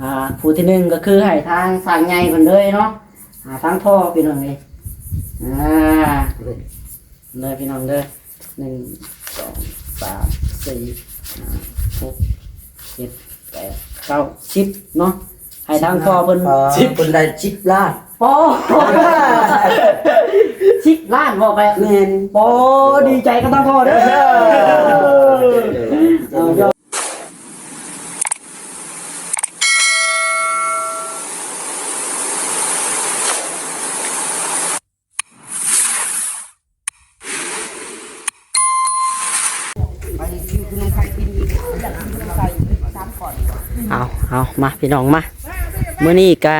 ອ່າ ຜູ້ທີໜຶ່ງກໍຄືໃຫ້ທາງຊ່າງໃຫຍ່ເພິ່ນເລີຍເນາະ ອ່າ ທາງພໍ່ພີ່ນ້ອງເອີຍ ອ່າ ເດີພີ່ນ້ອງເດີ ໜຶ່ງ ສອງ ສາມ ສີ່ ຫ້າ ຫົກ ເຈັດ ແປດ ເກົ້າ ສິບເນາະ ໃຫ້ທາງພໍ່ເພິ່ນ ສິບ ເພິ່ນໄດ້ສິບລ້ານ ໂອ້ ສິບລ້ານ ເວົ້າໄປ ແມ່ນ ໂອ້ ດີໃຈກັບທາງພໍ່ເດີ ເອີ ເອົາ ເອົາ ເອົາ ມາພີ່ນ້ອງມາ ມື້ນີ້ກະ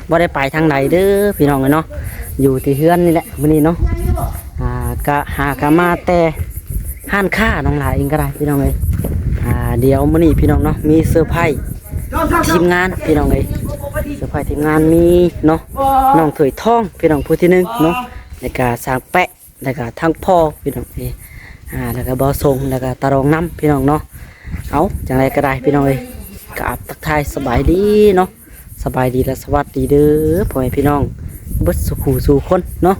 ບໍ່ໄດ້ໄປທາງໃດເດີພີ່ນ້ອງເອີຍເນາະ ຢູ່ທີ່ເຮືອນນີ້ແຫຼະມື້ນີ້ເນາະ ອ່າ ກະຫາກະມາແຕ່ຮ້ານຄ້ານ້ອງຫຼ້າເອງກໍໄດ້ພີ່ນ້ອງເອີຍ ອ່າ ດຽວມື້ນີ້ພີ່ນ້ອງເນາະ ມີເຊີໄພ ທີມງານພີ່ນ້ອງເອີຍ ເຊີໄພທີມງານ ມີເນາະ ນ້ອງຖ້ວຍທອງພີ່ນ້ອງຜູ້ທີໜຶ່ງເນາະ ແລ້ວກະຊ່າງແປະ ແລ້ວກະທາງພໍ່ພີ່ນ້ອງເອີຍ ອ່າ ແລ້ວກະບ່າວຊົງ ແລ້ວກະຕາດອງນຳພີ່ນ້ອງເນາະ ເອົາ ຈັ່ງໃດກໍໄດ້ພີ່ນ້ອງເອີຍ ກະທັກທາຍສະບາຍດີເນາະ ສະບາຍດີ ແລະ ສະຫວັດດີເດີພໍ່ແມ່ພີ່ນ້ອງເບິດສູ່ຄູ່ສູ່ຄົນເນາະ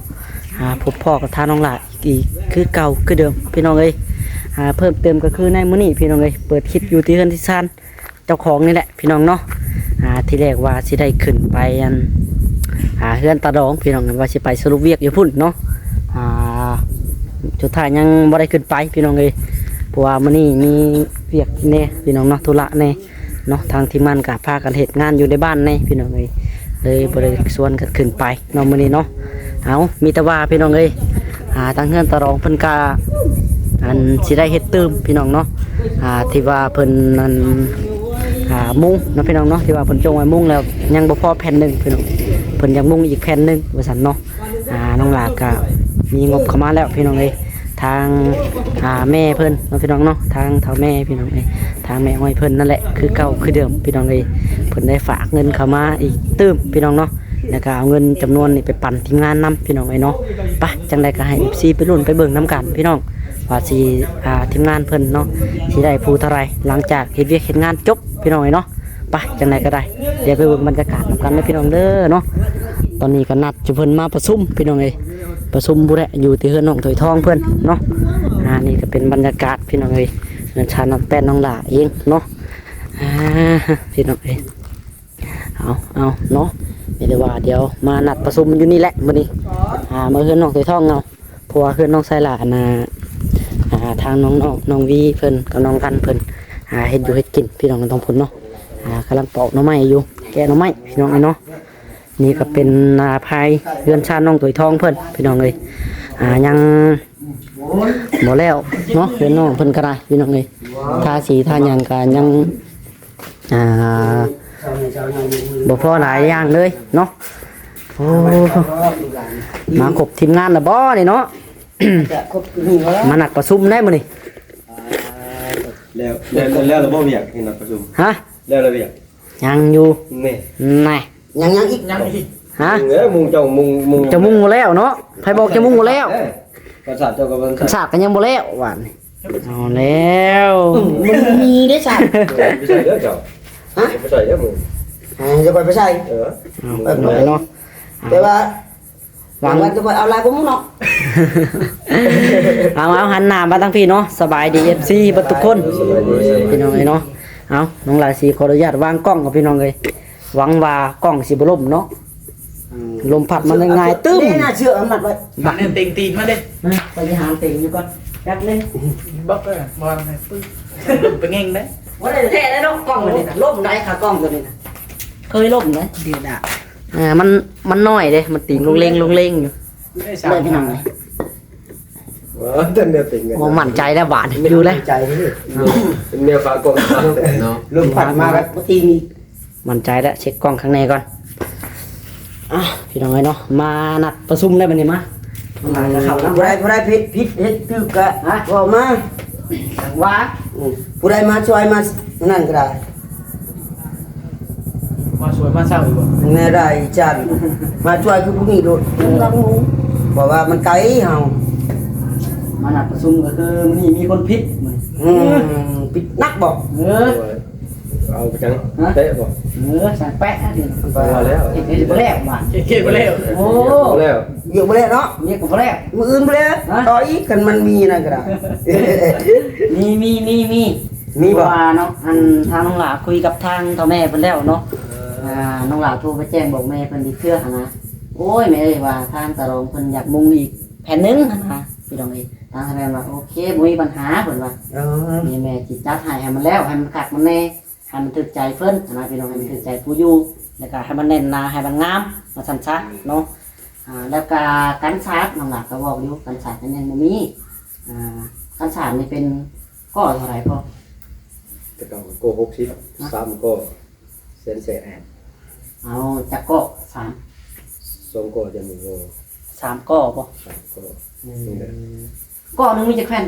ອ່າ ພົບພໍ້ກັບທາງນ້ອງຫຼ້າອີກຄືເກົ່າຄືເດີມພີ່ນ້ອງເອີຍ ອ່າ ເພີ່ມເຕີມກໍຄືໃນມື້ນີ້ພີ່ນ້ອງເອີຍ ເປີດຄລິບຢູ່ທີ່ເຮືອນທີ່ຊານ ເຈົ້າຂອງນີ້ແຫຼະພີ່ນ້ອງເນາະ ອ່າ ທີແລກວ່າຊິໄດ້ຂຶ້ນໄປອັນ ອ່າ ເຮືອນຕາດອງພີ່ນ້ອງ ວ່າຊິໄປສະຫຼຸບວຽກຢູ່ພຸ້ນເນາະ ອ່າ ສຸດທ້າຍຍັງບໍ່ໄດ້ຂຶ້ນໄປພີ່ນ້ອງເອີຍ ເພາະວ່າມື້ນີ້ມີວຽກແດ່ພີ່ນ້ອງເນາະ ທຸລະແດ່ເນາະ ທາງທີມງານກໍພາກັນເຮັດງານຢູ່ໃນບ້ານແດ່ພີ່ນ້ອງເອີຍ ເລີຍບໍ່ໄດ້ຊວນກັນຂຶ້ນໄປເນາະມື້ນີ້ເນາະ ເອົາ ມີແຕ່ວ່າພີ່ນ້ອງເອີຍ ອ່າ ທາງເຮືອນຕາດອງເພິ່ນກະ ອັນ ຊິໄດ້ເຮັດຕື່ມພີ່ນ້ອງເນາະ ອ່າ ທີ່ວ່າເພິ່ນ ອັນ ອ່າ ມຸງເນາະພີ່ນ້ອງເນາະ ທີ່ວ່າເພິ່ນຈົ່ງໄວ້ມຸງແລ້ວ ຍັງບໍ່ພໍແຜ່ນໜຶ່ງພີ່ນ້ອງ ເພິ່ນຢາກມຸງອີກແຜ່ນໜຶ່ງວ່າຊັ້ນເນາະ ອ່າ ນ້ອງຫຼ້າກະມີງົບເຂົ້າມາແລ້ວພີ່ນ້ອງເອີຍ ທາງ ອ່າ ແມ່ເພິ່ນເນາະພີ່ນ້ອງເນາະ ທາງເຖົ້າແມ່ພີ່ນ້ອງເອີຍ ທາງແມ່ອ້ອຍເພິ່ນນັ້ນແຫຼະ ຄືເກົ່າຄືເດີມພີ່ນ້ອງເອີຍ ເພິ່ນໄດ້ຝາກເງິນເຂົ້າມາອີກຕື່ມພີ່ນ້ອງເນາະ ແລ້ວກໍເອົາເງິນຈຳນວນນີ້ໄປປັນທີມງານນຳພີ່ນ້ອງເອີຍເນາະ ໄປ ຈັ່ງໃດກໍໃຫ້ເອັຟຊີໄປລຸ້ນໄປເບິ່ງນຳກັນພີ່ນ້ອງ ວ່າຊິ ອ່າ ທີມງານເພິ່ນເນາະ ຊິໄດ້ຜູ້ເທົ່າໃດ ຫຼັງຈາກເຮັດວຽກເຮັດງານຈົບພີ່ນ້ອງເອີຍເນາະ ໄປ ຈັ່ງໃດກໍໄດ້ ດຽວໄປເບິ່ງບັນຍາກາດນຳກັນເດີພີ່ນ້ອງເດີເນາະ ຕອນນີ້ກໍນັດຢູ່ເພິ່ນມາປະຊຸມພີ່ນ້ອງເອີຍ ປະຊຸມພຸ້ນແຫຼະ ຢູ່ທີ່ເຮືອນນ້ອງຖ້ວຍທອງເພິ່ນເນາະ ອ່າ ນີ້ກໍເປັນບັນຍາກາດພີ່ນ້ອງເອີຍ ເຮືອນຊານນ້ອງແປ້ນນ້ອງຫຼ້າເອງເນາະ ອ່າ ພີ່ນ້ອງເອີຍ ເອົາ ເອົາເນາະ ມີແຕ່ວ່າດຽວມານັດປະຊຸມຢູ່ນີ້ແຫຼະມື້ນີ້ ອ່າ ມາເຮືອນນ້ອງຖ້ວຍທອງເນາະ ເພາະວ່າເຮືອນນ້ອງຊາຍຫຼ້າ ອັນນ່າ ອ່າ ທາງນ້ອງ ນ້ອງ ນ້ອງວີເພິ່ນກັບນ້ອງກັນເພິ່ນ ອ່າ ເຮັດຢູ່ເຮັດກິນພີ່ນ້ອງ ຕ້ອງພຸ້ນເນາະ ອ່າ ກຳລັງປອກໜໍ່ໄມ້ຢູ່ ແກະໜໍ່ໄມ້ພີ່ນ້ອງເອີຍເນາະ ນີ້ກໍເປັນ ອ່າ ພາຍເຮືອນຊານນ້ອງຖ້ວຍທອງເພິ່ນພີ່ນ້ອງເອີຍ ອ່າ ຍັງບໍ່ແລ້ວເນາະ ເຮືອນນ້ອງເພິ່ນກໍໄດ້ພີ່ນ້ອງເອີຍ ທາສີທາຫຍັງກໍຍັງ ອ່າ ບໍ່ພໍຫຼາຍຢ່າງເລີຍເນາະ ໂອ້ ມາຄົບທີມງານແລ້ວບໍ່ນີ້ເນາະ ມານັດປະຊຸມໄດ້ມື້ນີ້ ແລ້ວ ແລ້ວ ແລ້ວລະບໍ່ວຽກທີ່ນັດປະຊຸມ ຮະ ແລ້ວລະວຽກ ຍັງຢູ່ ນີ້ ແນ່ ຍັງ ຍັງອີກ ຍັງອີກ ຮະ ເອີ ມຸງເຈົ້າມຸງ ມຸງ ເຈົ້າມຸງບໍ່ແລ້ວເນາະ ໃຜບອກເຈົ້າມຸງບໍ່ແລ້ວ ເອີ ປາສາດເຈົ້າກໍບໍ່ ປາສາດກໍຍັງບໍ່ແລ້ວ ຫວານນີ້ ເອົາແລ້ວ ອືມ ມັນມີໄດ້ຊັ້ນ ເອີ ໄປໃສ່ເດີເຈົ້າ ຮະ ໄປໃສ່ເດີມຶງ ໃຫ້ຂ້ອຍໄປໃສ່ ເອີ ເອົາເນາະ ແຕ່ວ່າ ຫວັງວ່າຈະບໍ່ເອົາຫຼາຍກວ່າໝູ່ເນາະ ເອົາ ເອົາ ຫັນໜ້າມາທາງພີ້ເນາະ ສະບາຍດີ ເອັຟຊີ ເບິດທຸກຄົນ ສະບາຍດີ ພີ່ນ້ອງເອີຍເນາະ ເອົາ ນ້ອງຫຼ້າຊິຂໍອະນຸຍາດວາງກ້ອງກ່ອນ ພີ່ນ້ອງເອີຍ ຫວັງວ່າກ້ອງຊິບໍ່ລົ້ມເນາະ ອືມ ລົມພັດມາງ່າຍໆ ຕຶ້ມ ນີ້ນະ ເຊືອກມັດໄວ້ ບັກ ເຕັງຕີນມາເດ້ ໄປຫາເຕັງຢູ່ກ່ອນ ແປັບໜຶ່ງ ບັກ ເອີ ບໍ່ໃຫ້ປຶ້ມ ໄປແງ່ງເດ້ ບໍ່ໄດ້ແທ້ເດ້ເນາະ ກ້ອງຕົວນີ້ນະ ລົ້ມໄດ້ຂາກ້ອງຕົວນີ້ນະ ເຄີຍລົ້ມເດ້ ດຽວດະ ອ່າ ມັນ ມັນນ້ອຍເດ້ ມັນຕີງລົງເລງ ລົງເລງຢູ່ ເລີຍພີ່ນ້ອງເອີຍ ເອີ ເປັນແນວເປັນ ບໍ່ໝັ້ນໃຈແລ້ວບາດນີ້ ຢູ່ແລ້ວ ໝັ້ນໃຈເດ້ ເປັນແນວຝາກອງເນາະ ລົມພັດມາແລ້ວບໍ່ຕີງອີກ ໝັ້ນໃຈແລ້ວ ເຊັກກ້ອງຂ້າງໃນກ່ອນ ອ່ະ ພີ່ນ້ອງເອີຍເນາະ ມານັດປະຊຸມແລ້ວບັດນີ້ ມາ ຜູ້ໃດ ຜູ້ໃດຜິດ ຜິດເຮັດຖືກກະ ຮະ ເວົ້າມາ ວ່າ ອືມ ຜູ້ໃດມາຊ່ວຍມານັ້ນກໍໄດ້ ມາຊ່ວຍມາເຊົາຢູ່ບໍ່ ແນວໃດຈັ່ງ ມາຊ່ວຍຄືຜູ້ນີ້ໂລດ ເພາະວ່າມັນໄກເຮົາ ມານັດປະຊຸມກໍຄືມື້ນີ້ມີຄົນຜິດ ອືມ ຜິດໜັກບໍ່ ເອີ ເອົາໄປຈັ່ງ ຮະ? ເຕະບໍ່? ເອີ ສັ່ງແປະຫັ້ນຕິ ວ່າແລ້ວ ເຮັດບໍ່ແລ້ວບາດ ເຮັດບໍ່ແລ້ວ ໂອ້ ເຮັດບໍ່ແລ້ວ ວຽກບໍ່ແລ້ວເນາະ ວຽກກໍບໍ່ແລ້ວ ມື້ອື່ນບໍ່ແລ້ວ ຮະ? ຕໍ່ອີກ ຄັນມັນມີນັ້ນກໍໄດ້ ມີ ມີ ມີ ມີ ມີບໍ່? ເພາະວ່າເນາະ ອັນ ທາງນ້ອງຫຼ້າຄຸຍກັບທາງເຖົ້າແມ່ເພິ່ນແລ້ວເນາະ ເອີ ອ່າ ນ້ອງຫຼ້າໂທໄປແຈ້ງບອກແມ່ເພິ່ນອີກເທື່ອຫັ້ນນະ ໂອ້ຍ ແມ່ເອີຍ ວ່າທາງຕາຫຼອງເພິ່ນຢາກມຸງອີກແຜ່ນໜຶ່ງຫັ້ນນະ ພີ່ນ້ອງເອີຍ ທາງເຖົ້າແມ່ວ່າ ໂອເຄ ບໍ່ມີບັນຫາ ເພິ່ນວ່າ ເອີ ນີ້ແມ່ຊິຈັດໃຫ້ ໃຫ້ມັນແລ້ວ ໃຫ້ມັນຄັກມັນແນ່ ໃຫ້ມັນຖືກໃຈເພິ່ນຫັ້ນນະ ພີ່ນ້ອງ ໃຫ້ມັນຖືກໃຈຜູ້ຢູ່ ແລ້ວກໍໃຫ້ມັນແໜ້ນໜາ ໃຫ້ມັນງາມ ວ່າຊັ້ນຊະເນາະ ອ່າ ແລ້ວກໍກັນສາດ ນ້ອງຫຼ້າກໍບອກຢູ່ ກັນສາດກໍຍັງບໍ່ມີ ອ່າ ກັນສາດນີ້ເປັນ ກໍເທົ່າໃດພໍ່? ແຕ່ເກົ່າກໍກໍຫົກສິບ ຮະ? ສາມກໍແສນແສນ ເອົາຈັກກໍ? ສາມ ສອງກໍຈະມີບໍ່? ສາມກໍບໍ່? ສາມກໍ ອືມ ນີ້ແຫຼະ ກໍໜຶ່ງມີຈັກແຜ່ນ?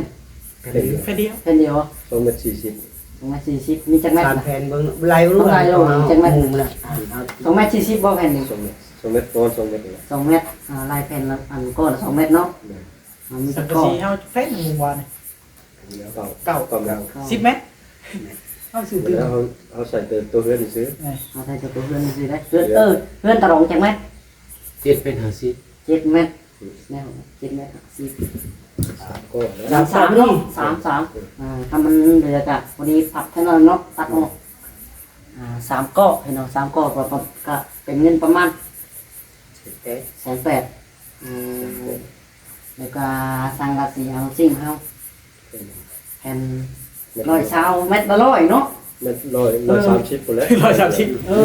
ແຜ່ນດຽວ ແຜ່ນດຽວ ແຜ່ນດຽວ ສອງແມັດສີ່ສິບ ສອງແມັດສີ່ສິບ ມີຈັກແມັດ? ສາມແຜ່ນເບິ່ງ ໄລ່ເບິ່ງ ຕ້ອງໄລ່ເບິ່ງ ເອົາ ຈັກແມັດ? ສອງແມັດສີ່ສິບບໍ່ແຜ່ນໜຶ່ງ? ສອງແມັດ ສອງແມັດ ປະມານສອງແມັດນີ້ແຫຼະ ສອງແມັດ ອ່າ ໄລ່ແຜ່ນລະ ອັນກໍລະສອງແມັດເນາະ ແມ່ນ ອ່າ ມີຈັກກໍ? ສັງກະສີເຮົາແຜ່ນໜຶ່ງບໍ່ນີ້? ເກົ້າ ເກົ້າ ເກົ້າແມັດ ສິບແມັດ ເຮົາຊື້ຕື່ມ ເຮົາ ເຮົາໃສ່ແຕ່ຕົວເຮືອນຊື່ ເອີ ເຮົາໃສ່ແຕ່ຕົວເຮືອນຊື່ໄດ໋ ເຮືອນ ເຮືອນ ເອີ ເຮືອນຕາຫຼອງຈັກແມັດ? ເຈັດແມັດຫ້າສິບ ເຈັດແມັດ ແມ່ນ ເຈັດແມັດຫ້າສິບ ສາມກໍ ສາມເນາະ ສາມ ສາມ ອ່າ ຖ້າມັນເຫຼືອກໍພໍດີພັບເທົ່ານັ້ນເນາະ ຕັດອອກ ອ່າ ສາມກໍ ເຫັນບໍ່ ສາມກໍ ກໍ ກໍ ກໍເປັນເງິນປະມານ ແສນແປດ ແສນແປດ ອືມ ແລ້ວກໍສັງກະສີເຮົາ ຊິງເຮົາ ແຜ່ນຮ້ອຍຊາວ ແມັດລະຮ້ອຍເນາະ ແມັດຮ້ອຍ ເອີ ຮ້ອຍສາມສິບພຸ້ນແຫຼະ ຮ້ອຍສາມສິບ ເອີ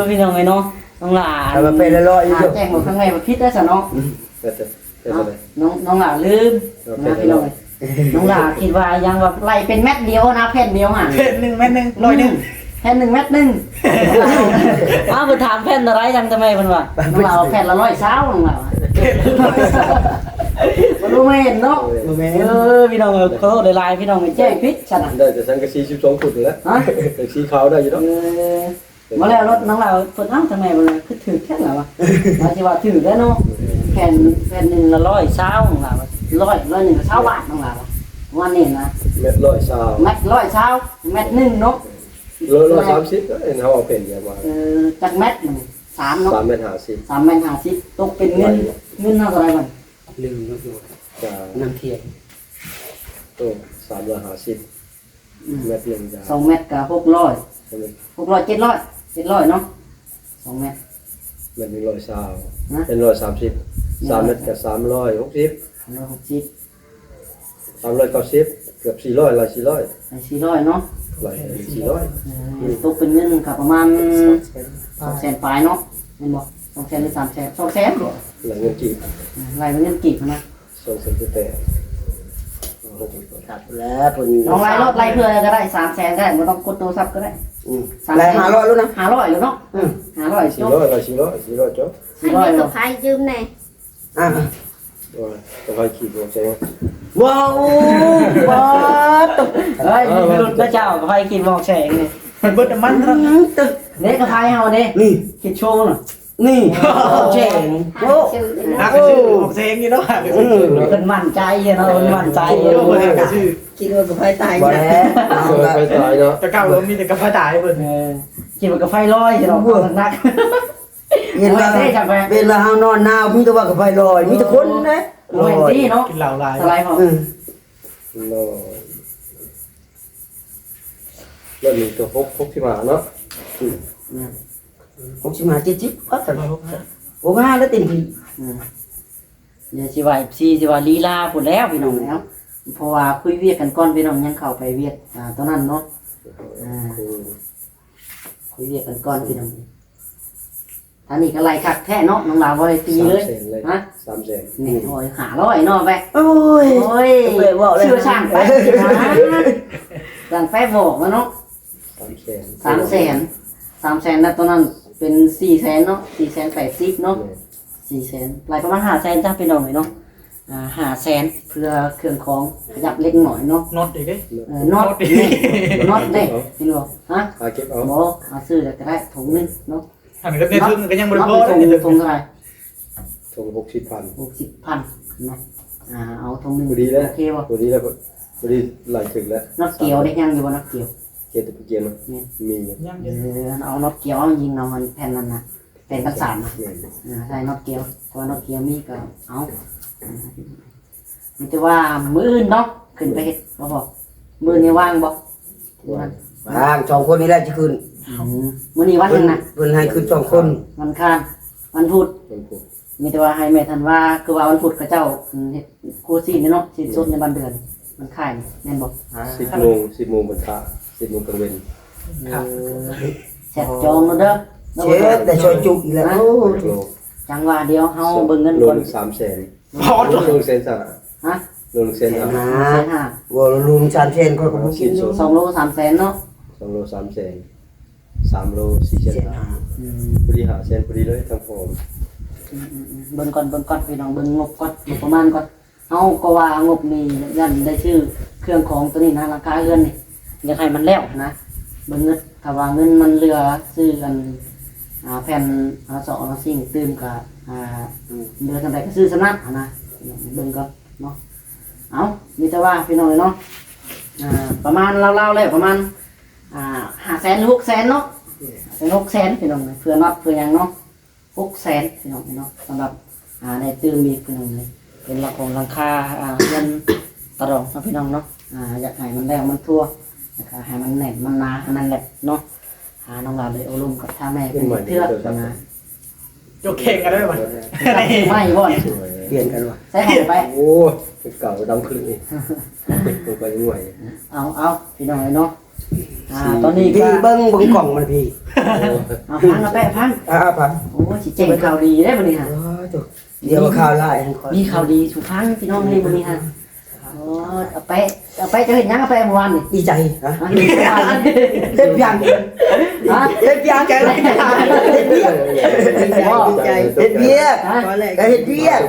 ພີ່ນ້ອງເອີຍເນາະ ນ້ອງຫຼ້າ ແຕ່ວ່າແຜ່ນລະຮ້ອຍຢູ່ ອ່າ ແຈ້ງບອກທາງແມ່ວ່າຜິດແລ້ວຊະເນາະ ອືມ ແຕ່ ແຕ່ ແຕ່ເທົ່າໃດ? ນ້ອງ ນ້ອງຫຼ້າລືມ ເອີ ນະ ພີ່ນ້ອງເອີຍ ນ້ອງຫຼ້າຄິດວ່າຍັງວ່າໄລ່ເປັນແມັດດຽວນະ ແຜ່ນດຽວຫັ້ນ ແຜ່ນໜຶ່ງ ແມັດໜຶ່ງ ຮ້ອຍໜຶ່ງ ແຜ່ນໜຶ່ງ ແມັດໜຶ່ງ ອ້າວ ເພິ່ນຖາມແຜ່ນເທົ່າໃດ ທາງຕາແມ່ເພິ່ນວ່າ ນ້ອງຫຼ້າວ່າແຜ່ນລະຮ້ອຍຊາວ ນ້ອງຫຼ້າວ່າ ບໍ່ຮູ້ແມ່ນເນາະ ບໍ່ແມ່ນ ເອີ ພີ່ນ້ອງເອີຍ ຂໍໂທດຫຼາຍໆ ພີ່ນ້ອງເອີຍ ແຈ້ງຜິດຊັ້ນນະ ໄດ້ແຕ່ສັງກະສີສິບສອງຟຸດນີ້ແຫຼະ ຮະ? ແຕ່ສີຂາວໄດ້ຢູ່ດອກ ເອີ ບໍ່ແລ້ວລົດນ້ອງລາວເພິ່ນ ເອົ້າ ທາງແມ່ເພິ່ນຄືຖືກແທ້ລະວະ ວ່າຊິວ່າຖືກແລ້ວເນາະ ແຜ່ນ ແຜ່ນໜຶ່ງລະຮ້ອຍຊາວ ນ້ອງລາວ ຮ້ອຍ ຮ້ອຍໜຶ່ງກໍຊາວບາດ ນ້ອງລາວ ປະມານນີ້ນະ ແມັດຮ້ອຍຊາວ ແມັດຮ້ອຍຊາວ ແມັດໜຶ່ງເນາະ ຮ້ອຍ ຮ້ອຍສາມສິບ ເຮົາເອົາເປັນຫຍັງວ່າ ເອີ ຈັກແມັດມັນ ສາມເນາະ ສາມແມັດຫ້າສິບ ສາມແມັດຫ້າສິບ ຕົກເປັນເງິນ ເງິນເຮົາເທົ່າໃດມັນ ລືມຢູ່ ນຳທຽນ ໂອ້ ສາມຮ້ອຍຫ້າສິບ ອືມ ແມັດໜຶ່ງ ສອງແມັດກໍຫົກຮ້ອຍ ສອງແມັດ ຫົກຮ້ອຍ ເຈັດຮ້ອຍ ເຈັດຮ້ອຍເນາະ ສອງແມັດ ແມັດໜຶ່ງຮ້ອຍຊາວ ນະ ເປັນຮ້ອຍສາມສິບ ສາມແມັດກໍສາມຮ້ອຍຫົກສິບ ສາມຮ້ອຍຫົກສິບ ສາມຮ້ອຍເກົ້າສິບ ເກືອບສີ່ຮ້ອຍ ຫຼາຍສີ່ຮ້ອຍ ຫຼາຍສີ່ຮ້ອຍເນາະ ຫຼາຍສີ່ຮ້ອຍ ເອີ ອືມ ຕົກເປັນເງິນກໍປະມານສອງແສນປາຍເນາະ ແມ່ນບໍ່? ສອງແສນ ຫຼື ສາມແສນ ສອງແສນບໍ່? ຫຼາຍເງິນກີບ ອືມ ຫຼາຍເງິນກີບນະ ສອງແສນແປດ ຄັກແລ້ວເພິ່ນ ນ້ອງໄລ່ໂລດ ໄລ່ເພື່ອກໍໄດ້ ສາມແສນກໍໄດ້ ບໍ່ຕ້ອງກົດໂທລະສັບກໍໄດ້ ອືມ ສາມແສນ ໄລ່ຫ້າຮ້ອຍໂລດນະ ຫ້າຮ້ອຍໂລດເນາະ ອືມ ຫ້າຮ້ອຍ ສີ່ຮ້ອຍ ໄລ່ສີ່ຮ້ອຍ ສີ່ຮ້ອຍ ຈົບ ສີ່ຮ້ອຍ ອັນນີ້ກໍໃຜຢືມແດ່ ອ່າ ໂອ້ຍ ກໍໃຜຂີ່ມອເຕີໄຊ ວ້າວ ປາດໂທ້ ເຮີ້ຍ ມີພິລຸດນະເຈົ້າ ກໍໃຜຂີ່ມອເຕີໄຊນີ້ ມັນເບິດນ້ຳມັນເນາະ ອືມ ເດ້ ກໍໃຜເຮົາເດ້ ນີ້ ຂີ່ໂຊນະ ນີ້ ໂອ້ ແສງ ໂອ້ ຮັກຊື່ ໂອ້ ແສງຢູ່ເນາະ ເອີ ເພິ່ນໝັ້ນໃຈເນາະ ເພິ່ນໝັ້ນໃຈ ໂອ້ ຄິດວ່າກະໄຟຕາຍ ບໍ່ແລ້ວ ກະໄຟຕາຍເນາະ ແຕ່ເກົ່າມີແຕ່ກະໄຟຕາຍເພິ່ນ ເອີ ຄິດວ່າກະໄຟລອຍເນາະ ໜັກ ເຫັນວ່າ ເຫັນວ່າເຮົານອນໜາວ ມີແຕ່ວ່າກະໄຟລອຍ ມີແຕ່ຄົນເດ້ ໂອ້ຍ ເນາະ ກິນເຫຼົ້າຫຼາຍ ສະໄລເຮົາ ເອີ ລອຍ ລອຍໜຶ່ງກໍຫົກ ຫົກສິບຫ້າເນາະ ອືມ ຫົກສິບຫ້າ ເຈັດສິບ ປາດ ຫົກສິບຫ້າ ແລ້ວເຕັມທີ່ ອືມ ດຽວຊິວ່າ ເອັຟຊີ ຊິວ່າລີລາພຸ້ນແລ້ວ ພີ່ນ້ອງເອີຍ ເພາະວ່າຄຸຍວຽກກັນກ່ອນ ພີ່ນ້ອງ ຍັງເຂົ້າໄປວຽກ ອ່າ ຕອນນັ້ນເນາະ ອ່າ ຄຸຍວຽກກັນກ່ອນ ພີ່ນ້ອງ ທາງນີ້ກໍໄລ່ຄັກແທ້ເນາະ ນ້ອງລາວບໍ່ໄດ້ຕີເລີຍ ສາມແສນເລີຍ ຮະ ສາມແສນ ນີ້ ໂອ້ຍ ຫ້າຮ້ອຍເນາະ ແປະ ໂອ້ຍ ໂອ້ຍ ໄປເວົ້າແລ້ວ ຊື່ຊ່າງແປະ ຊ່າງແປະບອກມາເນາະ ສາມແສນ ສາມແສນ ສາມແສນ ແລ້ວຕອນນັ້ນເປັນສີ່ແສນເນາະ ສີ່ແສນແປດສິບເນາະ ແມ່ນ ສີ່ແສນ ໄລ່ປະມານຫ້າແສນຈ້າ ພີ່ນ້ອງເອີຍເນາະ ອ່າ ຫ້າແສນ ເພື່ອເຄື່ອງຂອງຂະຫຍັບເລັກໜ້ອຍເນາະ ນັອດອີກເດ້ ເອີ ນັອດ ນັອດເດ້ ເຫັນບໍ່ ຮະ ເອົາເກັບເອົາ ບໍ່ ເອົາຊື້ແລ້ວກໍໄດ້ ຖົງໜຶ່ງເນາະ ອັນນີ້ກໍໃນເທິງກໍຍັງບໍ່ໄດ້ພໍເດ້ ຖົງເທົ່າໃດ ຖົງຫົກສິບພັນ ຫົກສິບພັນເນາະ ອ່າ ເອົາຖົງໜຶ່ງ ພໍດີແລ້ວ ໂອເຄບໍ່ ພໍດີແລ້ວ ພໍດີຫຼາຍເຖິງແລ້ວ ນັອດກຽວເດ້ ຍັງຢູ່ບໍ່ນັອດກຽວ ຮັດແຕ່ຜູ້ກ່ຽວເນາະ ແມ່ນ ມີຢູ່ ຍັງ ເອີ ເອົານັອດກ່ຽວ ເອົາຍິງເອົາອັນແຜ່ນນັ້ນນະ ແຜ່ນກັນສານນະ ແມ່ນ ເອີ ໃສ່ນັອດກ່ຽວ ເພາະວ່ານັອດກ່ຽວມີກໍເອົາ ມີແຕ່ວ່າມື້ອື່ນເນາະ ຂຶ້ນໄປເຮັດບໍ່ພໍ ມື້ນີ້ວ່າງບໍ່? ວ່າງ ສອງຄົນນີ້ແຫຼະຊິຂຶ້ນ ອືມ ມື້ນີ້ວັນຫຍັງນະ? ເພິ່ນ ເພິ່ນໃຫ້ຂຶ້ນສອງຄົນ ວັນຄານ ວັນພຸດ ວັນພຸດ ມີແຕ່ວ່າໃຫ້ແມ່ທັນວາ ຄືວ່າວັນພຸດເຂົາເຈົ້າ ອືມ ເຮັດຄົວຊີ້ນເນາະ ຊີ້ນສົດໃນບ້ານເດືອນ ມັນຂາຍ ແມ່ນບໍ່? ສິບໂມງ ສິບໂມງເພິ່ນຂາຍ ສິບໂມງກາງເວັນ ເອີ ແຊດຈອງແລ້ວເດີ ແຊດ ແຕ່ຊອຍຈຸອີກແລ້ວ ຮະ? ໂອ້ ໂລ ຈັ່ງວ່າດຽວເຮົາເບິ່ງເງິນກ່ອນ ໂລໜຶ່ງສາມແສນ ໂອ້ໂຫ ໂລໜຶ່ງແສນສາມ ຮະ? ໂລໜຶ່ງແສນຫ້າ ແສນຫ້າ ບໍ່ ໂລໜຶ່ງສາມແສນ ຂ້ອຍກໍບໍ່ກິນ ສອງໂລສາມແສນເນາະ ສອງໂລສາມແສນ ສາມໂລສີ່ແສນຫ້າ ອືມ ພໍດີຫ້າແສນພໍດີເລີຍທັງພວງ ອືມໆໆ ເບິ່ງກ່ອນ ເບິ່ງກ່ອນ ພີ່ນ້ອງ ເບິ່ງງົບກ່ອນ ງົບປະມານກ່ອນ ເຮົາກໍວ່າງົບນີ້ຢ້ານໄດ້ຊື້ເຄື່ອງຂອງໂຕນີ້ນະ ຫຼັງຄາເຮືອນນີ້ ຢາກໃຫ້ມັນແລ້ວນະ ເບິ່ງເງິນ ຖ້າວ່າເງິນມັນເຫຼືອຊື້ອັນ ອ່າ ແຜ່ນ ອາ ຊອກ ອາ ຊິງຕື່ມກໍ ອ່າ ອືມ ເຫຼືອສ່ຳໃດກໍຊື້ສ່ຳນັ້ນນະ ເບິ່ງກ່ອນເນາະ ເອົາ ມີແຕ່ວ່າພີ່ນ້ອງເອີຍເນາະ ອ່າ ປະມານລາວໆແລ້ວ ປະມານ ອ່າ ຫ້າແສນ ຫຼື ຫົກແສນເນາະ ຫ້າແສນ ຫົກແສນ ພີ່ນ້ອງ ເພື່ອນັອດເພື່ອຫຍັງເນາະ ຫົກແສນ ພີ່ນ້ອງເນາະ ສຳລັບ ອ່າ ໄດ້ຕື່ມອີກ ພີ່ນ້ອງເອີຍ ເປັນຫຼັງຄອງຫຼັງຄາ ອ່າ ເຮືອນຕາດອງເນາະ ພີ່ນ້ອງເນາະ ອ່າ ຢາກໃຫ້ມັນແລ້ວມັນທົ່ວ ແລ້ວກໍໃຫ້ມັນແໜ້ນມັນໜາ ອັນນັ້ນແຫຼະເນາະ ອ່າ ນ້ອງຫຼ້າເລີຍໂອ້ລົມກັບທາງແມ່ເພິ່ນເທື່ອນະ ໂຈະແຂ່ງກັນໄດ້ບໍ່? ໄມ້ບໍ່ນີ້? ປ່ຽນກັນວ່າ ໃສ່ຂອງໄປ ໂອ້ຍ ເກົ່າດຳຂຶ້ນອີກ ຕົວໄປງວຍ ເອົາ ເອົາ ພີ່ນ້ອງເອີຍເນາະ ອ່າ ຕອນນີ້ກໍ ເບິ່ງ ເບິ່ງກ້ອງມັນພີ້ ເອົາ ຟັງເອົາແປະ ຟັງ ອ່າ ຟັງ ໂອ້ ຊິແຈ້ງຂ່າວດີເດ້ມື້ນີ້ຮະ ໂອ້ໂຕ ດຽວຂ່າວຮ້າຍ ມີຂ່າວດີສູ່ຟັງ ພີ່ນ້ອງເອີຍ ມື້ນີ້ຮະ ໂອ້ ອາແປະ ອາແປະ ເຈົ້າເຮັດຫຍັງ ອາແປະ ເມື່ອວານນີ້? ດີໃຈ ຮະ? ເຮັດຫຍັງ? ຮະ? ເຮັດຫຍັງ? ເຮັດວຽກ ດີໃຈ ດີໃຈ ເຮັດວຽກ ຮະ? ກໍເຮັດວຽກ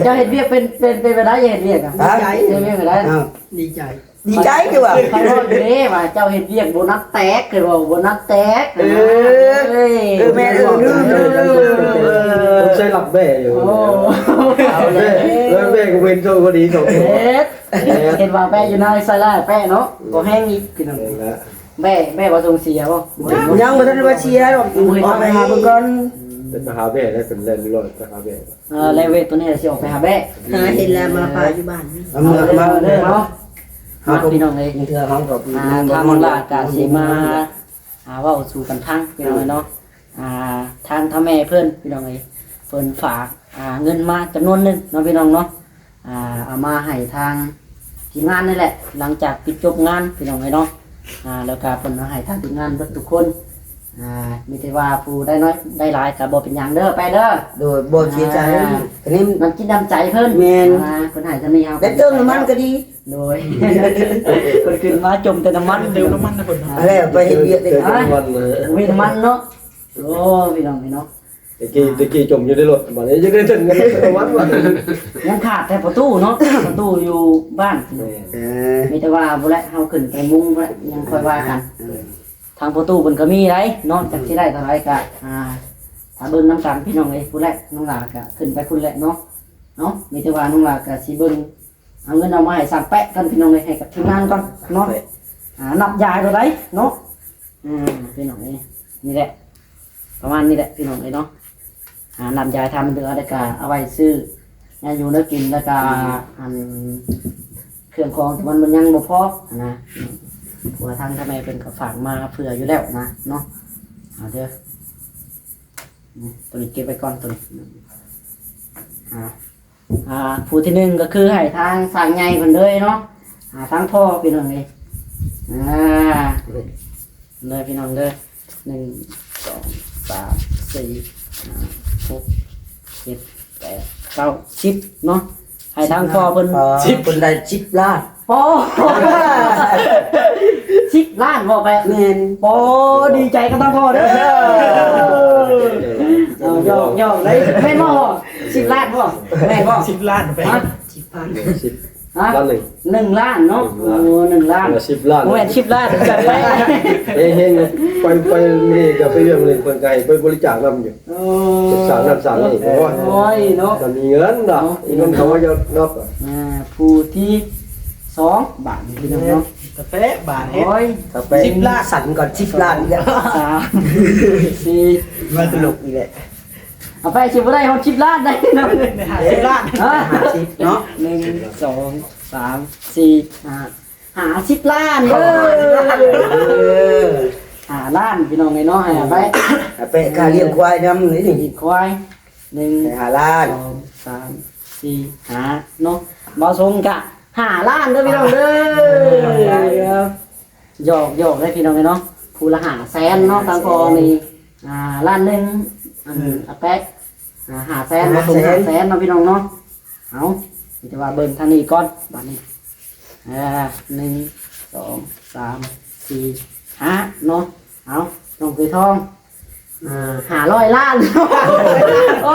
ເຈົ້າເຮັດວຽກເປັນ ເປັນ ເປັນແບບໃດ ເຈົ້າເຮັດວຽກອະ? ຮະ? ເຮັດວຽກແບບໃດ? ອ້າວ ດີໃຈ ດີໃຈຄືວ່າ ຂ້ອຍເວົ້າຢູ່ເດ້ວ່າເຈົ້າເຮັດວຽກໂບນັດແຕກ ຄືວ່າໂບນັດແຕກ ເອີ ເອີ ແມ່ນ ເອີ ລືມ ລືມ ລືມ ໃຊ້ລັບແບ້ຢູ່ ໂອ້ ເອົາແລ້ວ ແບ້ກໍເປັນໂຊກດີສອງຕົວ ເຮັດ ເຮັດວ່າແປ້ຢູ່ນາໄຊລາແປ້ເນາະ ບໍ່ແຫ້ງອີກ ພີ່ນ້ອງ ແບ້ ແບ້ບໍ່ສົ່ງເສຍບໍ່? ຍັງບໍ່ທັນວ່າເສຍດອກ ອອກໄປຫາເບິ່ງກ່ອນ ໄປຫາແບ້ໄດ້ ເປັນແລ່ນລອດໄປຫາແບ້ ເອີ ແລເວດຕົວນີ້ຊິອອກໄປຫາແບ້ ຫາເຫັນແລ້ວມາປະຢູ່ບ້ານ ເອົາເມືອມາເດີເນາະ ມາ ພີ່ນ້ອງເອີຍ ເທື່ອເຮົາກໍ ອ່າ ທາງນ້ອງຫຼ້າກະຊິມາ ອ່າ ເວົ້າສູ່ກັນຟັງ ພີ່ນ້ອງເອີຍເນາະ ອ່າ ທາງເຖົ້າແມ່ເພິ່ນ ພີ່ນ້ອງເອີຍ ເພິ່ນຝາກ ອ່າ ເງິນມາຈຳນວນໜຶ່ງເນາະ ພີ່ນ້ອງເນາະ ອ່າ ເອົາມາໃຫ້ທາງທີມງານນີ້ແຫຼະ ຫຼັງຈາກປິດຈົບງານ ພີ່ນ້ອງເອີຍເນາະ ອ່າ ແລ້ວກະເພິ່ນເອົາໃຫ້ທາງທີມງານເບິດທຸກຄົນ ອ່າ ມີແຕ່ວ່າຜູ້ໄດ້ໜ້ອຍໄດ້ຫຼາຍກະບໍ່ເປັນຫຍັງເດີ ແປ້ເດີ ໂດຍ ບໍ່ເສຍໃຈ ອ່າ ອັນນີ້ນ້ຳຈິດນ້ຳໃຈເພິ່ນ ແມ່ນ ອ່າ ເພິ່ນໃຫ້ສ່ຳນີ້ເຮົາ ໄດ້ເຕີມນ້ຳມັນກໍດີ ໂດຍ ເພິ່ນຂຶ້ນມາຈົມແຕ່ນ້ຳມັນ ເຕີມນ້ຳມັນນະເພິ່ນເນາະ ແລ້ວໄປເຮັດວຽກໄດ້ ເຕີມນ້ຳມັນ ເອີ ມີນ້ຳມັນເນາະ ໂອ້ ພີ່ນ້ອງເອີຍເນາະ ແຕ່ກີ້ ແຕ່ກີ້ຈົມຢູ່ໃນລົດ ບາດນີ້ຍັງໄດ້ເຕີມນ້ຳມັນ ຍັງຂາດແຕ່ປະຕູເນາະ ປະຕູຢູ່ບ້ານ ເອີ ມີແຕ່ວ່າພຸ້ນແຫຼະ ເຮົາຂຶ້ນໄປມຸງພຸ້ນແຫຼະ ຍັງຄ່ອຍວ່າກັນ ເອີ ທາງປະຕູເພິ່ນກໍມີໄດ໋ເນາະ ຈັກຊິໄດ້ເທົ່າໃດກໍ ອ່າ ຖ້າເບິ່ງນຳກັນ ພີ່ນ້ອງເອີຍ ພຸ້ນແຫຼະ ນ້ອງຫຼ້າກໍຂຶ້ນໄປພຸ້ນແຫຼະເນາະ ເນາະ ມີແຕ່ວ່ານ້ອງຫຼ້າກໍຊິເບິ່ງ ເອົາເງິນເອົາມາໃຫ້ຊ່າງແປະກ່ອນ ພີ່ນ້ອງເອີຍ ໃຫ້ກັບທີມງານກ່ອນເນາະ ອ່າ ນັບຢາຍເທົ່າໃດເນາະ ອ່າ ພີ່ນ້ອງເອີຍ ນີ້ແຫຼະ ປະມານນີ້ແຫຼະ ພີ່ນ້ອງເອີຍເນາະ ອ່າ ນັບຢາຍທຳເດືອ ແລ້ວກະເອົາໄວ້ຊື້ແນວຢູ່ແນວກິນ ແລ້ວກະ ອືມ ອັນ ເຄື່ອງຂອງທີ່ມັນ ມັນຍັງບໍ່ພໍຫັ້ນນະ ເພາະວ່າທາງ ທາງແມ່ເພິ່ນກໍຝາກມາເຜື່ອຢູ່ແລ້ວນະເນາະ ເອົາເດີ ອືມ ໂຕນີ້ເກັບໄວ້ກ່ອນ ໂຕນີ້ ອ່າ ອ່າ ຜູ້ທີໜຶ່ງກໍຄືໃຫ້ທາງຊ່າງໃຫຍ່ເພິ່ນເລີຍເນາະ ອ່າ ທາງພໍ່ພີ່ນ້ອງເອີຍ ອ່າ ເດີພີ່ນ້ອງເດີ ໜຶ່ງ ສອງ ສາມ ສີ່ ຫ້າ ຫົກ ເຈັດ ແປດ ເກົ້າ ສິບ ເນາະ ໃຫ້ທາງພໍ່ເພິ່ນ ສິບ ເພິ່ນໄດ້ສິບລ້ານ ໂອ້ ສິບລ້ານບໍ່ແປະ ແມ່ນ ໂອ້ ດີໃຈກັບທາງພໍ່ເດີ ເອີ ເອົາ ຢອກ ຢອກເດ້ ແມ່ນບໍ່ພໍ່ ສິບລ້ານບໍ່ ແມ່ນບໍ່ ສິບລ້ານໄປ ຮະ ສິບພັນ ສິບ ຮະ ລ້ານໜຶ່ງ ໜຶ່ງລ້ານເນາະ ໂອ້ ໜຶ່ງລ້ານ ສິບລ້ານ ບໍ່ແມ່ນສິບລ້ານ ເຮັງໆ ໄປ ໄປເມກະໄປວຽງເລີຍ ເພິ່ນກໍໃຫ້ໄປບໍລິຈາກນຳຢູ່ ໂອ້ ສ້າງນັ້ນສ້າງນີ້ ໂອ້ຍ ໂອ້ຍເນາະ ມັນມີເງິນເນາະ ເນາະ ມີເງິນເຂົາເຈົ້າເນາະ ອ່າ ຜູ້ທີສອງ ບາດນີ້ພີ່ນ້ອງເນາະ ແປະບາດນີ້ ໂອ້ຍ ເອົາໄປ ສິບລ້ານ ສັ່ນກ່ອນ ສິບລ້ານອີກແລ້ວ ສາມ ສີ່ ມາຕະຫຼົກອີກແລ້ວ ເອົາໄປຊິບໍ່ໄດ້ຮອດສິບລ້ານໄດ໋ເນາະ ຫ້າສິບລ້ານ ຮະ ຫ້າສິບເນາະ ໜຶ່ງ ສອງ ສາມ ສີ່ ຫ້າ ຫ້າສິບລ້ານເດີ ເອີ ຫ້າລ້ານ ພີ່ນ້ອງເອີຍເນາະ ໃຫ້ເອົາໄປ ເອົາໄປຄ່າລ້ຽງຄວາຍນຳນີ້ ລ້ຽງຄວາຍ ໜຶ່ງ ໃຫ້ຫ້າລ້ານ ສອງ ສາມ ສີ່ ຫ້າ ເນາະ ບ່າວສົງກະຫ້າລ້ານເດີພີ່ນ້ອງເດີ ຢອກໆ ເດີພີ່ນ້ອງເອີຍເນາະ ຜູ້ລະຫ້າແສນເນາະ ທາງພໍ່ນີ້ ອ່າ ລ້ານໜຶ່ງ ອັນ ອາແປະ ອ່າ ຫ້າແສນ ບ່າວສົງຫ້າແສນເນາະ ພີ່ນ້ອງເນາະ ເອົາ ມີແຕ່ວ່າເບິ່ງທາງນີ້ກ່ອນ ບາດນີ້ ອ່າ ໜຶ່ງ ສອງ ສາມ ສີ່ ຫ້າ ເນາະ ເອົາ ນ້ອງເຄີຍທອງ ອ່າ ຫ້າຮ້ອຍລ້ານ ໂອ້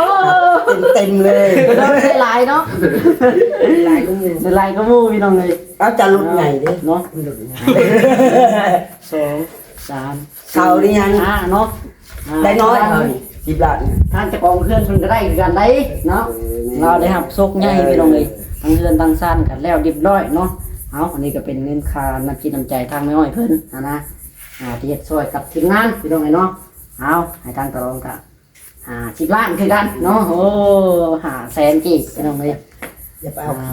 ເຕັມໆເລີຍ ໄດ້ຫຼາຍເນາະ ຫຼາຍກວ່າໝູ່ ໄດ້ຫຼາຍກວ່າໝູ່ພີ່ນ້ອງເອີຍ ເອົາຈະຫຼຸດໃຫຍ່ເດ້ເນາະ ຫຼຸດໃຫຍ່ ສອງ ສາມ ເຂົານີ້ຍັງ ຫ້າເນາະ ອ່າ ໄດ້ນ້ອຍເຮົານີ້ ສິບລ້ານ ທາງເຈົ້າຂອງເຮືອນເພິ່ນກໍໄດ້ຄືກັນໄດ໋ເນາະ ເອີ ແມ່ນ ລາວໄດ້ຮັບໂຊກໃຫຍ່ ເອີ ພີ່ນ້ອງເອີຍ ທັງເຮືອນທັງຊານກໍແລ້ວຮຽບຮ້ອຍເນາະ ເອົາ ອັນນີ້ກໍເປັນເງິນຄ່ານ້ຳຈິດນ້ຳໃຈທາງແມ່ອ້ອຍເພິ່ນຫັ້ນນະ ອ່າ ທີ່ເຮັດຊ່ອຍກັບທີມງານພີ່ນ້ອງເອີຍເນາະ ເອົາ ໃຫ້ທາງຕະລອງກະຫ້າສິບລ້ານຄືກັນເນາະ ໂອ້ ຫ້າແສນກີບພີ່ນ້ອງເອີຍ ຢ່າໄປເອົາ ອ່າ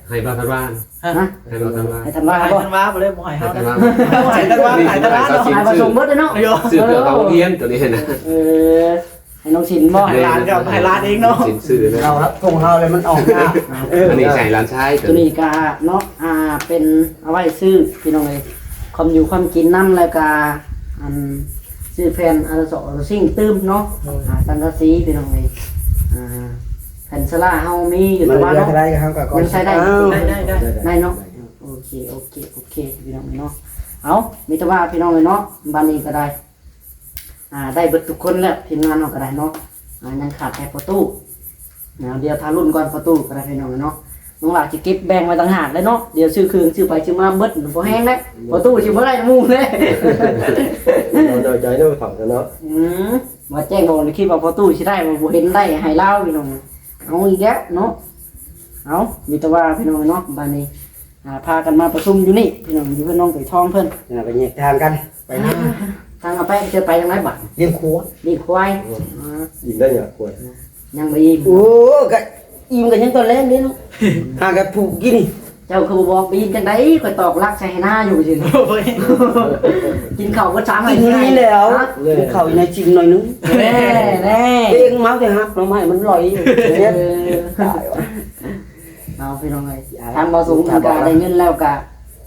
ໃຫ້ບ່າວທັນວາ ຮະ ໃຫ້ບ່າວທັນວາ ໃຫ້ທັນວາ ໃຫ້ທັນວາບໍ່ໄດ້ ບໍ່ໃຫ້ເຮົາ ໃຫ້ທັນວາ ໃຫ້ທັນວາ ໃຫ້ທັນວາ ໃຫ້ປະສົມເບິດເລີຍເນາະ ຊື້ເຄື່ອງເຂົ້າໂຮງຮຽນຕົວນີ້ນະ ເອີ ໃຫ້ນ້ອງສິນບໍ່ ໃຫ້ຫຼານ ໃຫ້ຫຼານເອງເນາະ ສິນຊື້ເລີຍ ເຮົາຮັບຂອງເຮົາແລ້ວມັນອອກຍາກ ເອີ ອັນນີ້ໃຫ້ຫຼານຊາຍ ຕົວນີ້ກະເນາະ ອ່າ ເປັນເອົາໄວ້ຊື້ພີ່ນ້ອງເອີຍ ຄວາມຢູ່ຄວາມກິນນຳ ແລ້ວກະ ອັນ ຊື້ແຜ່ນອາສອງຊິງຕື່ມເນາະ ອືມ ອ່າ ສັງກະສີພີ່ນ້ອງເອີຍ ອ່າ ແຜ່ນສະລາເຮົາມີຢູ່ ມັນເຫຼືອເທົ່າໃດກໍເຮົາກໍ ຍັງໃຊ້ໄດ້ ໄດ້ ໄດ້ ໄດ້ ໄດ້ເນາະ ໂອເຄ ໂອເຄ ໂອເຄ ພີ່ນ້ອງເອີຍເນາະ ເອົາ ມີແຕ່ວ່າພີ່ນ້ອງເອີຍເນາະ ບາດນີ້ກໍໄດ້ ອ່າ ໄດ້ເບິດທຸກຄົນແລ້ວ ທີມງານເຮົາກໍໄດ້ເນາະ ອ່າ ຍັງຂາດແຕ່ພໍ່ຕູ້ ນະ ດຽວຖ້າລຸ້ນກ່ອນ ພໍ່ຕູ້ກໍໄດ້ພີ່ນ້ອງເນາະ ນ້ອງຫຼ້າຊິເກັບແບ່ງໄວ້ຕ່າງຫາກເລີຍເນາະ ດຽວຊື້ເຄື່ອງຊື້ໄປຊື້ມາເບິດ ບໍ່ແຮງແລ້ວ ພໍ່ຕູ້ຊິບໍ່ໄດ້ໝູ່ແລ້ວ ນ້ອຍໃຈເນາະ ເຖົ້າເນາະ ອືມ ວ່າແຈ້ງບອກໃນຄລິບວ່າພໍ່ຕູ້ຊິໄດ້ ບໍ່ເຫັນໄດ້ໃຫ້ລາວພີ່ນ້ອງ ເອົາອີກແລ້ວເນາະ ເອົາ ມີແຕ່ວ່າພີ່ນ້ອງເນາະ ບາດນີ້ ອ່າ ພາກັນມາປະຊຸມຢູ່ນີ້ພີ່ນ້ອງ ຢູ່ເຮືອນນ້ອງໄກ່ທອງເພິ່ນ ອ່າ ໄປແຍກທາງກັນ ໄປນຳ ທາງເອົາໄປ ຈະໄປທາງໃດບາດ ລ້ຽງຄວາຍ ລ້ຽງຄວາຍ ໂອ້ ອ່າ ອີ່ມໄດ້ຫຍັງຄວາຍ ຍັງບໍ່ອີ່ມ ໂອ້ ກະອີ່ມກະຍັງຕອນແລງເດ້ເນາະ ຫາກະຜູກກິນ ເຈົ້າຄືບໍ່ບອກໄປອີ່ມຈັ່ງໃດ ຂ້ອຍຕອກລັກໃສ່ໃຫ້ນາຢູ່ຊື່ ໂອ້ຍ ກິນເຂົ້າເບິດສາມໄຮ່ ກິນນີ້ແລ້ວ ຮະ ກິນເຂົ້າໃນຈິມໜ້ອຍໜຶ່ງ ແນ່ ແນ່ ເອງເມົາແຕ່ຮັກໜໍ່ໄມ້ມັນລອຍ ເອີ ຕາຍວ່າ ເອົາ ພີ່ນ້ອງເອີຍ ທາງບ່າວສົງເພິ່ນກະໄດ້ເງິນແລ້ວກະ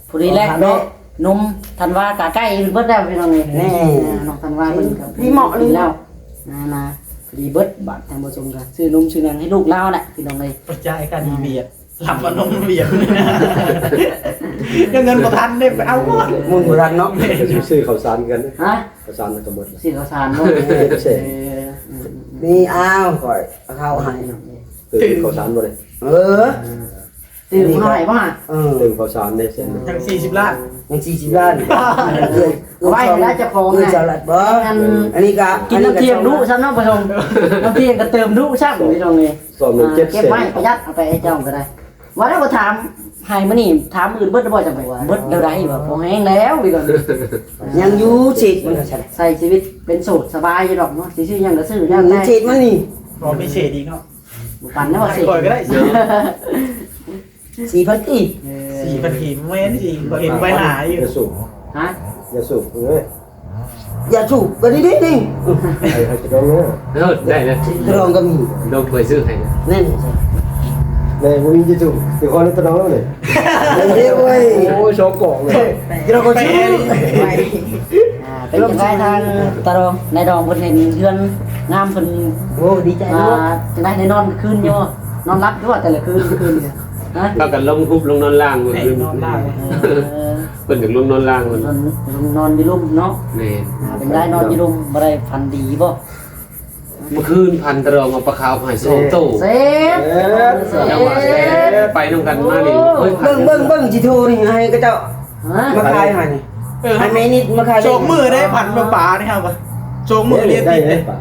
ພໍດີແລ້ວເນາະ ນົມທັນວາກະໃກ້ເບິດແລ້ວພີ່ນ້ອງເອີຍ ແນ່ ນ້ອງທັນວາເພິ່ນກະພໍດີແລ້ວ ນະ ພໍດີເບິດ ບາດທາງບ່າວສົງກະຊື້ນົມຊື້ຫຍັງໃຫ້ລູກລາວແຫຼະພີ່ນ້ອງເອີຍ ປະຈາຍກັນເບຍດ ລຳມານົມເບຍດ ຍັງເງິນບໍ່ທັນເດ້ ໄປເອົາກ່ອນ ໝູນບໍ່ທັນເນາະ ຊື້ເຂົ້າສານກັນ ຮະ ເຂົ້າສານກໍໝົດ ຊື້ເຂົ້າສານບໍ່ ເອີ ນີ້ ອ້າວ ຂ້ອຍເອົາເຂົ້າໃຫ້ ເຕີມເຂົ້າສານບໍ່ໄດ້ ເອີ ເຕີມເຂົ້າໃຫ້ບໍ່ຫະ ເອີ ເຕີມເຂົ້າສານໄດ້ເຊັ່ນ ຍັງສີ່ສິບລ້ານ ຍັງສີ່ສິບລ້ານ ເອົາໄວ້ໃຫ້ເຈົ້າຂອງນະ ເຈົ້າລັດບໍ່ ອັນ ອັນນີ້ກະ ກິນນ້ຳທ່ຽງດຸຊ້ຳເນາະ ປະຊົງ ນ້ຳທ່ຽງກະເຕີມດຸຊ້ຳ ພີ່ນ້ອງເອີຍ ສອງໜຶ່ງເຈັດແສນ ເກັບໄວ້ປະຢັດ ເອົາໄປໃຫ້ເຈົ້າກະໄດ້ ວ່າແລ້ວກໍຖາມ ໃຫ້ມື້ນີ້ ຖາມມື້ອື່ນເບິດແລ້ວບໍ່ ຈັ່ງໃດ ເບິດແລ້ວໃດ ບໍ່ ພໍແຮງແລ້ວ ພີ່ນ້ອງ ຍັງຢູ່ ຊິ ໃຊ້ຊີວິດເປັນໂສດສະບາຍຢູ່ດອກເນາະ ຊິຊື້ຫຍັງກໍຊື້ແລ້ວແຕ່ ເສດມັນນີ້ ບໍ່ມີເສດອີກເນາະ ບໍ່ປັນແລ້ວວ່າເສດ ຂ້ອຍກໍໄດ້ ສີ່ພັນກີບ ເອີ ສີ່ພັນກີບ ແມ່ນສີ່ພັນກີບ ເຫັນໄວ້ໜ້າຢູ່ ຢ່າສູບ ຮະ ຢ່າສູບເອີຍ ຢ່າສູບ ກໍດີໆນີ້ ໃຫ້ ໃຫ້ຕະດອງເດີ ເອີ ໄດ້ເລີຍ ຕະດອງກໍມີ ດອງເຄີຍຊື້ໃຫ້ ແນ່ນ ແນ່ ບໍ່ມີຈະສູບ ຊິຂໍຕະດອງເລີຍ ເດ້ເວີຍ ໂອ້ຍ ສອງກອງເລີຍ ຕະດອງກໍຊື້ ອ່າ ເປັນຈັ່ງໃດທາງຕະດອງ ນາຍດອງເພິ່ນເຫັນເຮືອນງາມເພິ່ນ ໂອ້ ດີໃຈ ອ່າ ເນາະ ຈັ່ງໃດ ໄດ້ນອນຄືນຢູ່ ນອນຫຼັບຢູ່ແຕ່ລະຄືນ ຄືນ ຮະ ພາກັນລົງຮຸບລົງນອນລ້າງມື້ຄືນ ນອນລ້າງ ເອີ ເພິ່ນຢາກລົງນອນລ້າງເພິ່ນ ລົງ ລົງນອນຢູ່ລຸ່ມເນາະ ແມ່ນ ອ່າ ເປັນໄດ້ນອນຢູ່ລຸ່ມ ບໍ່ໄດ້ຝັນດີບໍ່? ມື້ຄືນພັນຕະລອງເອົາປາຂາວມາໃຫ້ສອງໂຕ ເສບ ເອີ ເສບ ໄປນຳກັນມານີ້ ໂອ້ຍ ເບິ່ງ ເບິ່ງ ເບິ່ງ ຊິໂທນີ້ໃຫ້ເຂົາເຈົ້າ ຮະ ມາຂາຍໃຫ້ນີ້ ເອີ ໃຫ້ແມ່ນິດມາຂາຍ ສອງມື້ໄດ້ພັນກວ່າປານີ້ເຮົາ ສອງມື້ລຽນຕິດເດ້ ໄດ້ປາ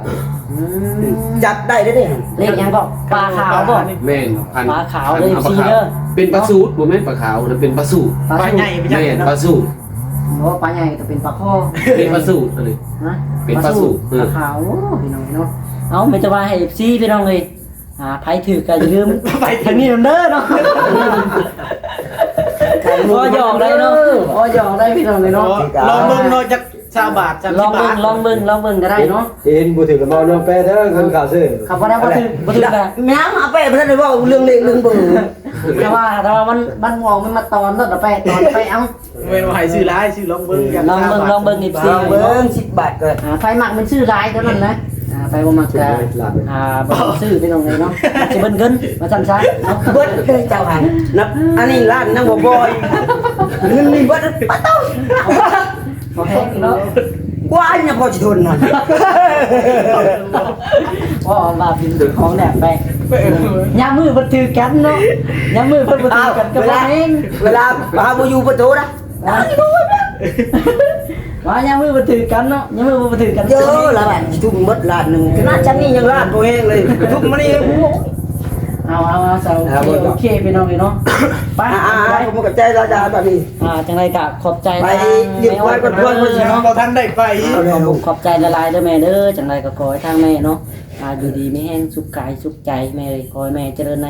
ອືມ ຈັບໄດ້ເດ້ ເດ້. ເລກຫຍັງກໍ? ປາຂາວບໍ່? ແມ່ນ ພັນ ປາຂາວເດີ ເອັຟຊີເດີ. ເປັນປາສູດ ບໍ່ແມ່ນປາຂາວ ແຕ່ເປັນປາສູດ. ປາສູດ ປາໃຫຍ່ ແມ່ນ ປາສູດ. ໂອ້ ປາໃຫຍ່ກໍເປັນປາຄໍ ເປັນປາສູດອັນນີ້. ຮະ? ເປັນປາສູດ ປາຂາວ. ໂອ້ ພີ່ນ້ອງເອີຍເນາະ. ເອົ້າ ມີແຕ່ວ່າໃຫ້ເອັຟຊີ ພີ່ນ້ອງເອີຍ ອ່າ ໃຜຖືກກໍຢ່າລືມ ໄປທາງນີ້ນຳເດີເນາະ. ພໍຫຍອກໄດ້ເນາະ ພໍຫຍອກໄດ້ ພີ່ນ້ອງເອີຍເນາະ. ລອງເບິ່ງເນາະ ຈັກຊາວບາດ ສາມສິບບາດ ລອງເບິ່ງ ລອງເບິ່ງ ລອງເບິ່ງກໍໄດ້ເນາະ. ເຫັນບໍ່ຖືກກໍມາເອົານຳແປເດີ ເງິນຄ່າຊື້. ຄັນບໍ່ໄດ້ ບໍ່ຖືກ ບໍ່ຖືກກໍ ແມ່ນ ເອົາແປ ບໍ່ທັນໄດ້ເວົ້າເລື່ອງເລກເລື່ອງເບີ. ແຕ່ວ່າ ແຕ່ວ່າມັນ ມັນອອກ ມັນມາຕອນ ຕອນແປ ຕອນແປເອົາ. ແມ່ນວ່າໃຫ້ຊື້ຫຼາຍ ຊື້ລອງເບິ່ງ ລອງເບິ່ງ ລອງເບິ່ງ ເອັຟຊີ ລອງເບິ່ງ ສິບບາດກໍ ອ່າ ໃຜມັກມັນຊື້ຫຼາຍເທົ່ານັ້ນນະ. ອ່າ ໃຜບໍ່ມັກກໍ ອ່າ ບໍ່ຕ້ອງຊື້ ພີ່ນ້ອງເອີຍເນາະ. ຊິເບິ່ງເງິນວ່າຊັ້ນຊະເນາະ. ເບິດເລີຍເຈົ້າຫັ້ນ ນັບ ອັນນີ້ລ້ານຍັງບໍ່ພໍ ເງິນນີ້ເບິດປະເຕົາ ບໍ່ແພງເນາະ. ກວ່າຍັງພໍຊິທົນນະ. ບໍ່ວ່າເປັນຂອງແນບໄປ ຍາມມື້ເພິ່ນຖືກກັນເນາະ ຍາມມື້ເພິ່ນບໍ່ຖືກກັນກໍບໍ່ແຮງ. ເວລາເຮົາບໍ່ຢູ່ເພິ່ນໂທນະ ວ່າຍາມມື້ບໍ່ຖືກກັນເນາະ ຍາມມື້ບໍ່ຖືກກັນ. ເຢີ ລະບາດທຸ່ມໝົດລ້ານໜຶ່ງ ຂະໜາດຈຳນີ້ຍັງລ້ານບໍ່ແຮງເລີຍ ທຸ່ມມານີ້. ເອົາ ເອົາ ເອົາ ເອົາ ໂອເຄ ໂອເຄ ພີ່ນ້ອງເອີຍເນາະ. ໄປ ອ່າ ຂອບໃຈລາວດາບາດນີ້. ອ່າ ຈັ່ງໃດກໍຂອບໃຈ ໄປ ທາງ ລຽບຮ້ອຍກ່ອນ ແມ່ອ້ອຍ ກ່ອນ ເພິ່ນເນາະ ບໍ່ທັນໄດ້ໄປ. ຂອບໃຈຫຼາຍໆເດີແມ່ເດີ. ຈັ່ງໃດກໍຂໍໃຫ້ທາງແມ່ເນາະ ອ່າ ຢູ່ດີມີແຮງ ສຸກກາຍສຸກໃຈແມ່ເອີຍ. ຂໍໃຫ້ແມ່ຈະເລີນໃນ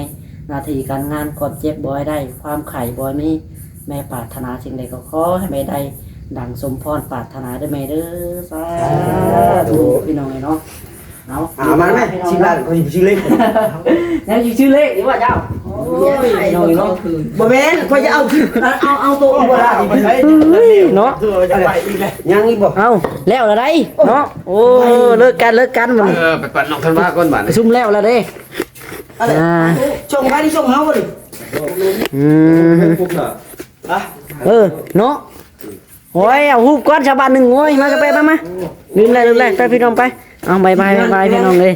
ໜ້າທີ່ການງານ ຄວາມເຈັບບໍ່ໃຫ້ໄດ້ ຄວາມໄຂ້ບໍ່ໃຫ້ມີ. ແມ່ປາດຖະໜາສິ່ງໃດກໍຂໍໃຫ້ແມ່ໄດ້ດັ່ງສົມພອນປາດຖະໜາເດີແມ່ເດີ. ສາທຸ ພີ່ນ້ອງເອີຍເນາະ. ເອົາ ເອົາມາແມ່ ສິບລ້ານ ຂ້ອຍຊິຊື້ເລກ ແນວຊິຊື້ເລກນີ້ວ່າເຈົ້າ. ໂອ້ຍ ພີ່ນ້ອງເອີຍເນາະ ບໍ່ແມ່ນ ຂ້ອຍຈະເອົາ ເອົາ ເອົາໂຕບໍ່ໄດ້ເນາະ. ຍັງອີກບໍ່? ເອົ້າ ແລ້ວລະໄດ໋ເນາະ. ໂອ້ ເລີກກັນ ເລີກກັນມັນ. ເອີ ໄປປັດນ້ອງທັນວາກ່ອນບາດນີ້ ຊຸມແລ້ວລະເດ້. ອ່າ ສົ່ງໃຜນີ້ ສົ່ງເຮົາບໍ່ນີ້? ອືມ ເອີເນາະ. ໂອ້ຍ ເອົາຮູບກ່ອນຊາວບ້ານໜຶ່ງ. ໂອ້ຍ ມາກັນໄປ ມາ ມາ ລືມແລ້ວ ລືມແລ້ວ ໄປພີ່ນ້ອງໄປ. ເອົາ ບາຍບາຍ ບາຍບາຍ ພີ່ນ້ອງເອີຍ.